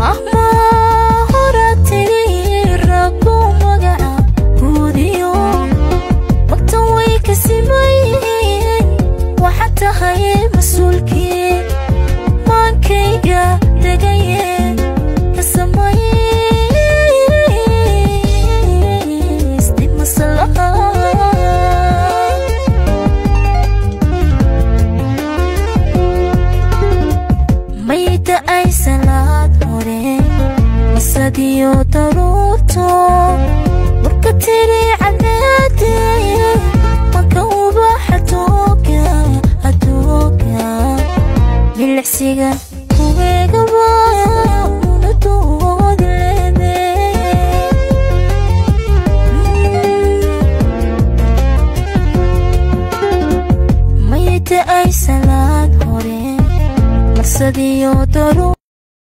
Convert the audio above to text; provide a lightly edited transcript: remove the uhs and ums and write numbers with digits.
Mahma hora tiri rabu magaca guudiyo magtan way ka simayihiin. Waxaad tahay mas-uulkii maankayga degaye ka samaysti maslaha. Mayda ay salaad hore masadiyo daruurto marka tiri cadeede marka ubaxa tooga adooga milicsiga